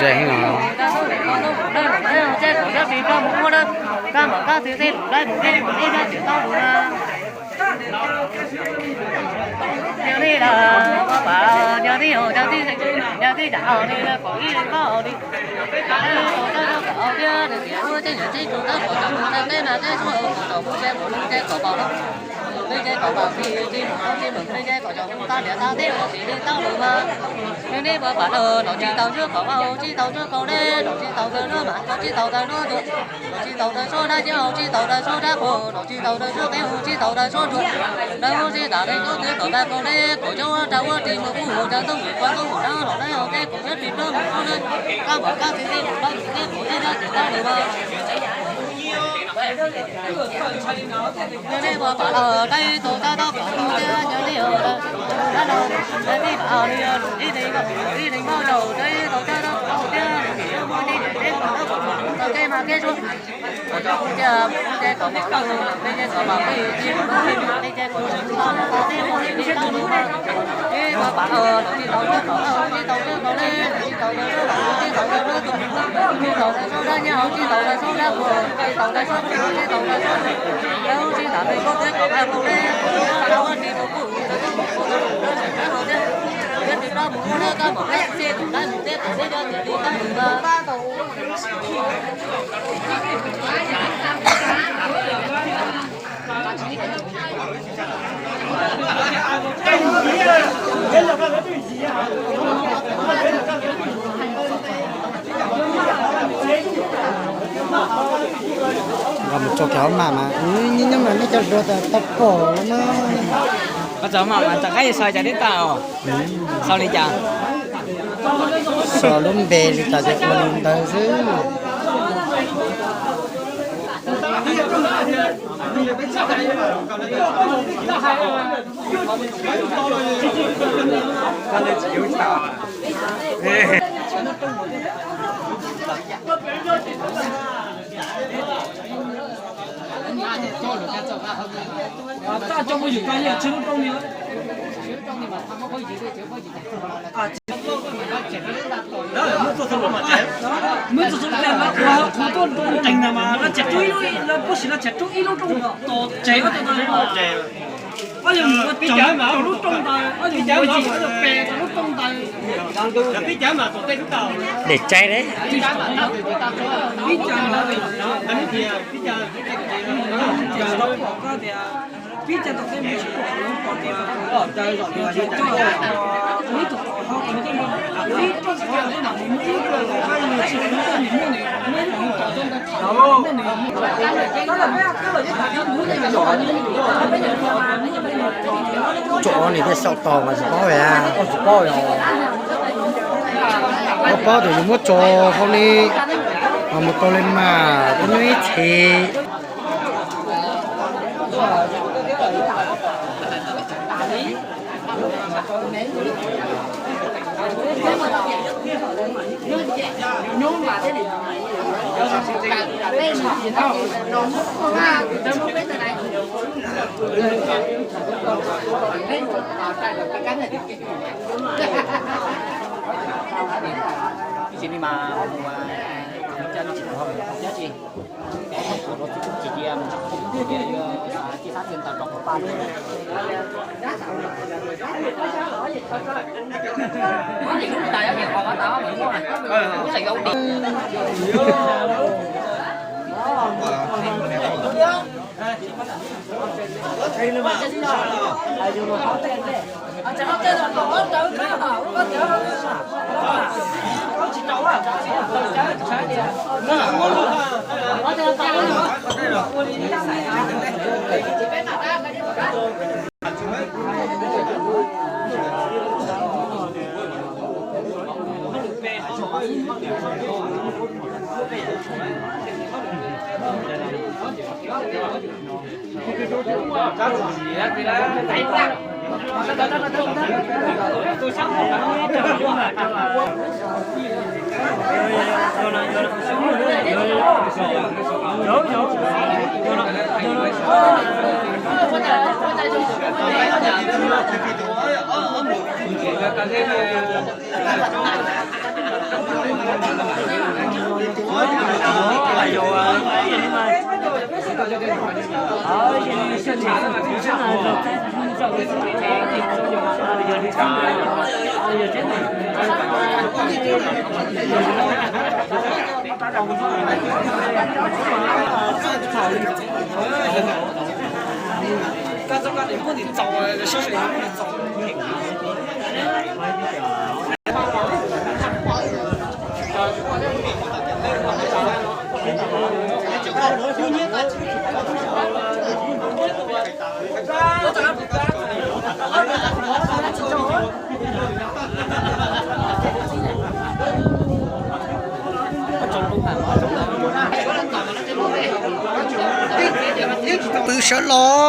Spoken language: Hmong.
Zeeg no. Nkag mus tso kiag hauv maj mas nyob nyob mas nej cov hluas tas tau pom lawm na. Koj txog maj mas rov qab yuav sau cas tib tag os. Sau li cas? Sau lub npe li cas ces ua li ntawd xwb. Muab txog txog qhov nteeg na mas lawv tseem rub ib lub, lawv puab sim lawv tseem rub ib lub rooj tos tseg ob tug ntawd. Ob yog mus ua caum lub rooj ntawd, ob yog mus ua yim, ob yog pes rau lub rooj ntawd. Dem tsaig ne. Ib cas ntawd, ib cas ntawd, pom koj tias pib cas tom qab mus tsis pom lawv pom tias cov coj ib tug qhov ho kom nws coj mus ib rooj qhov ntawd mas nws muaj ib rooj qhov nws tsis muaj nws muaj ib rooj tos coj ntawd tham muaj nws. Tsom nim thiaj xyaum tau mas tsis paub li, tsis paub li. Paub paub tias yus muab tso hauv li, mas mus tau li mas twb nyob ib txhis. Ib txhis li mas mus, mus coj ib txhis, mus coj ib txhis. Pw sawv los.